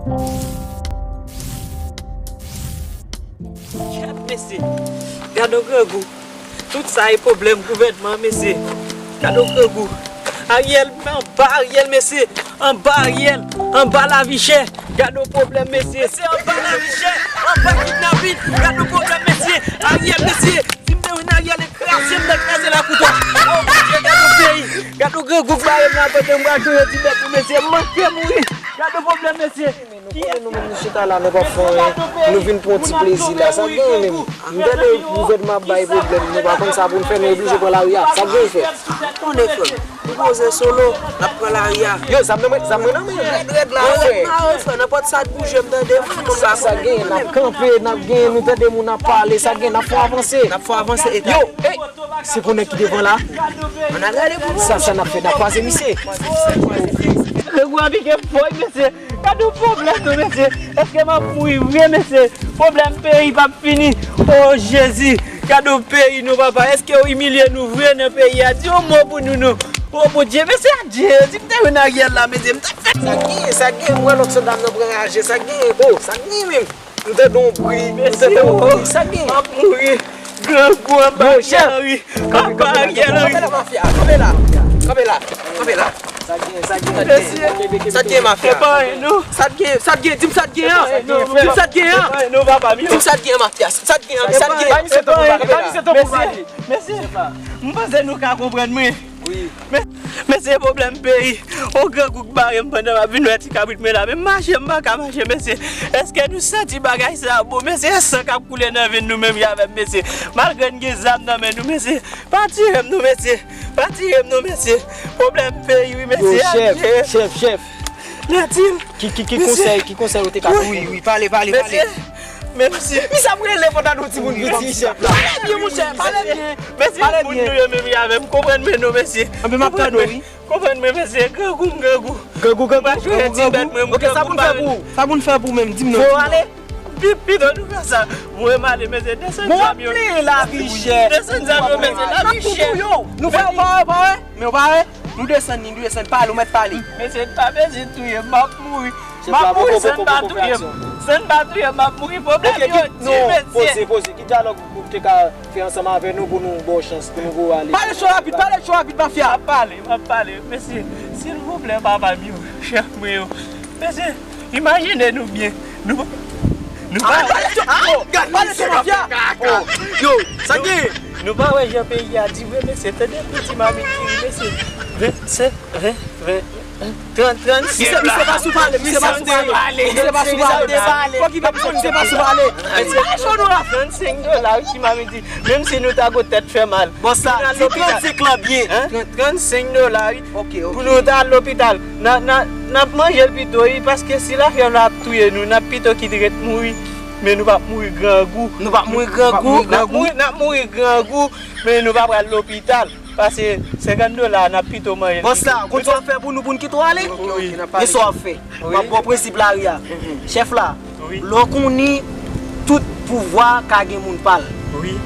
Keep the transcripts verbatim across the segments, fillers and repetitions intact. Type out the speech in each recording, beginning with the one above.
Kèt, mesye. Gad yon grangou. Tout sa e pwoblèm gouvènman, mesye. Gad yon grangou. Ariel, men anba Ariel, mesye. Anba Ariel, anba lavi chè. Gad yon pwoblèm, mesye. Mesye, anba lavi chè, anba kidnapin. Gad yon pwoblèm, mesye. Ariel, mesye. Si m te win Ariel, e kraze m nan kraze lakouto. O Bondye, gad yon peyi. Gad yon grangou k bare m nan, pandan m pral touye ti bèt pou mesye. M manke mouri. Gad yon pwoblèm, mesye. Men nou konnen nou menm nou chita la, nou p ap fè anyen. Nou vin pran yon ti plezi la. Sa k genyen menm? M tande gouvènman ap bay pwoblèm. Nou pa konn sa pou n fè, nou oblije pran lari a. Sa k genyen, frè? Sa k konnen, frè? Nou poze solo, n ap pran lari a. Yo, zam nan mwen, zam mwen nan men. Rèd, rèd la, rèd mare, frè. Nenpòt sa k bouje, m tande, m fè konn sa. Sa k genyen? N ap kanpe, n ap genyen, nou tande moun ap pale. Sa k genyen? N ap fè avanse. N ap fè avanse, eta. Yo, ey! Se pou nèg ki devan la. Ann al gade pou nou. Sa, sa n ap fè, n ap kwaze misye. Grangou a pike fò wi, mesye. Gad yon pwoblèm non, mesye. Èske m ap mouri vre, mesye? Pwoblèm peyi p ap fini. O Jezi, gad yon peyi non, papa. Èske yo imilye nou vre nan peyi a? Di yon mo pou nou non. O Bondye, mesye, adye. Si m te win Ariel la, mesye, m t ap fè. Sa k genyen, sa k genyen? M wè lòt sòlda m nan pran raje. Sa k genyen? O, sa k genyen menm? M tande yon bri, m tande yon bri. Sa k genyen? M ap mouri. Grangou anba Ariel Henry. Anba Ariel Henry. Kanpe la, mafya. Kanpe la. Kanpe la. Kanpe la. Sa k genyen, sa k genyen? Mesye. Sa k genyen, mafya? Se pa anyen non. Sa k genyen, sa k genyen? Di m sa k genyen. Di m sa k genyen. Se pa anyen non, papa m yo. Di m sa k genyen, mafya. Sa k genyen, sa k genyen? Kanpe la. Mesye, mesye, m panse nou ka konprann mwen. Wi. Men, men se pwoblèm peyi. On grangou k bare m pandan m ap vin wè ti kabrit mwen la. Men m mache, m pa ka mache, mesye. Èske nou santi bagay sa a bon? Mesye, e san k ap koule nan venn nou menm jan avè m, mesye. Malgre n gen zam nan men nou, mesye. Pa tiye m non, mesye. Pa tiye m non, mesye. Pwoblèm peyi, wi, mesye. Yo, chèf, chèf, chèf. Nètil. Ki, ki, ki konsèy, ki konsèy ou te ka ba yo? Wi, wi, pale, pale, pale. Mesye, men misye. Misye ap rele pandan nou timoun piti, chèf la. Pale byen, monchè, pale byen. Mesye, moun nou yo menm avè m, konprann men non, mesye. Anben, m ap tande w, wi. Konprann mwen, mesye, grangou m grangou. Grangou, grangou, grangou, grangou. Ok, sa pou n fè pou ou? Sa pou n fè pou ou menm? Di m non. Fò ale? Pi, pito nou fè sa. Mwen m ale, mesye, desann zam yo. Bon, anpil lavi chè. Desann zam yo, mesye, lavi chè. Nou fè ou pa wè, pa wè? Men ou pa wè? Nou desann li, nou desann, pale, ou mèt pale. Mesye, n pa bezwen touye m, m ap mouri. M ap mouri san n pa touye m. San n pa touye m, m ap mouri. Pwoblèm yo di, mesye. Poze, poze. Ki dyalòg ou te ka fè ansanm avè nou pou nou ba w chans, pou nou voye w ale? Pale cho rapid, pale cho rapid, mafya. M ap pale, m ap pale. Mesye, silvouplè, papa m yo, chèf mwen yo. Mesye, imajine nou byen. Nou, nou pa wè. Pale cho, pale cho, mafya. Yo, sa k genyen? Nou pa wè jan peyi a di vre, mesye. Tande pou ti mamit ki ri, mesye. Vennsenk, ven, ven, trant, trannsenk. Misye, misye pa sou pale, misye pa sou pale. Misye pa sou pale. Fòk li pa misye pa sou pale. Pale cho nou la. Trannsenk dola, wi, ti mamit di. Menm si nou ta gon tèt fè mal. Bon, sa, di trannsenk lan byen. Hein? Trant, trannsenk dola, wi. Ok, ok. Pou nou ta al lopital. N a, n a, n ap manje l pito, wi, paske si lafyèv la ap touye nou, n ap pito kite ret mouri. Men nou p ap mouri grangou. Nou p ap mouri grangou. N ap mouri, n ap mouri grangou, men nou pa pral lopital. Pase senkant dola, n ap pito manje l. Bòs la, ou konn sa w ap fè pou nou, pou n kite w ale? Ok, ok, n ap pale. Men sa w ap fè. Wi. M ap ba w prensip lari a. Mhm. Chèf la, wi, lè w konnen tout pouvwa ka gen moun pa l. Wi.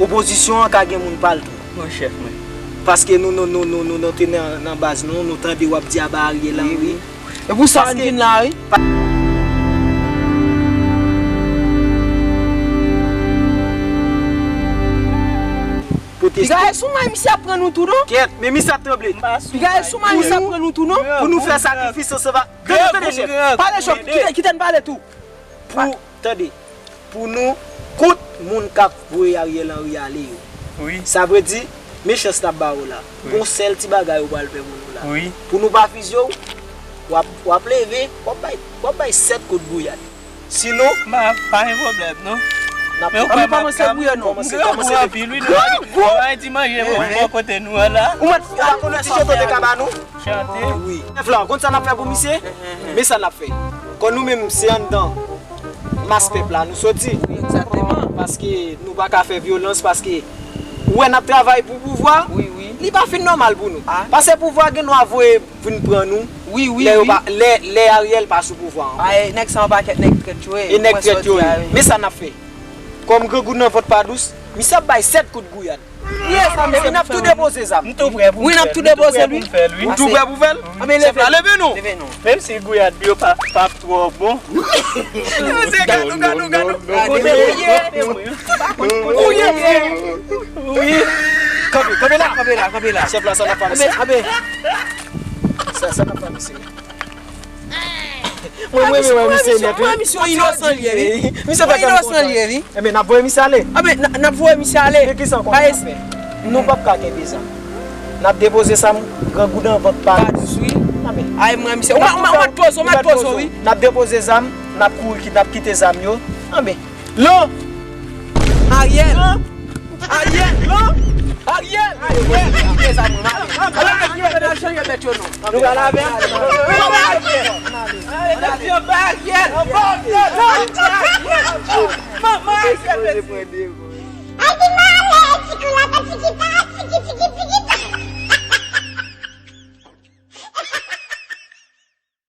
Opozisyon an ka gen moun pa l tou. Wi, chèf mwen. Paske nou, nou, nou, nou, nou, nou te nan, nan baz nou, nou tande w ap di aba Ariel Henry. Wi, wi. E pou sa n vin la, wi. Piga e sou may misye ap pran nou tou, non? Kèt, men misye ap tranble. Piga e sou may misye ap pran nou tou, non? Pou nou fè sakrifis ansanm ak. Tande, tande, chèf. Pale, chèf. Kite, kite n pale tou. Pou, tande. Pou nou kont moun k ap voye Ariel Henry ale yo. Wi. Sa vle di, mechans n ap ba yo la. Wi. Gon sèl ti bagay yo pral fè pou nou la. Wi. Pou nou pa fizye w, w ap, w ap leve, w ap bay, w ap bay sèt kout gouyad. Sinon, pa, pa gen pwoblèm, non. N ap, men ou kwè m ap ka mouri, non. M grangou anpil, wi, nou pa gen ti manje bò kote nou an la. Ou mèt, ou pa konn ti chante te ka ba nou? Chante. Wi. Chèf la, ou konn sa n ap fè pou misye? Men sa n ap fè. Kon nou menm, se anndan mas pèp la nou soti. Egzakteman. Paske nou pa ka fè vyolans, paske ou wè n ap travay pou pouvwa, wi, wi, li pa fin nòmal pou nou. Ah. Paske pouvwa gen dwa voye vin pran nou. Wi, wi, lè yo wi. Pa, lè, lè Ariel pa sou pouvwa ankò. Ah, e nèg sa yon pakèt nèg trèt yo ye. E nèg trèt yo ye. Men sa n ap fè. Kòm grangou nan vant pa dous, misye ap bay sèt kout gouyad. Ye sa, mesye, n ap tou depoze zam. M tou prè pou m fè l. Wi, n ap tou depoze l, wi. Ou tou prè pou fè l? Chèf la, leve non. Leve non. Menm si gouyad li yo pa, pa twò bon. Se gado, gado, gado. Ou ye. Ou ye. Wi. Kanpe, kanpe la. Kanpe la, kanpe la. Chèf la, sa n ap fè, mesye. Sa, sa n ap fè, mesye. Mwen, mwen, mwen, mwen, misye nèt, wi. Mwen, misye inosan li ye, wi. Misye fè kè m kontan. Inosan li ye, wi. Enben, n ap voye misye ale. Enben, n ap voye misye ale. Men kisa w konn n ap fè? Nou p ap ka kenbe zam. N ap depoze zam, grangou nan vant pa dous, wi. Enben. Ay, mwen, misye. Ou ma-, ou ma-, ou mèt poze, ou mèt poze, wi. N ap depoze zam, n ap kouri, n ap kite zam yo. Enben. Lan! Ariel! Lan! Ariel! Lan! Ariel! Ariel! Kite zam mwen, Ariel. Ala, Ariel, al chanje mèt yo non. Nou pral avè l. Ariel! Ariel! Manman Ariel! Ay, di m ale, ti kou la, ti ki pa, ti ki, ti ki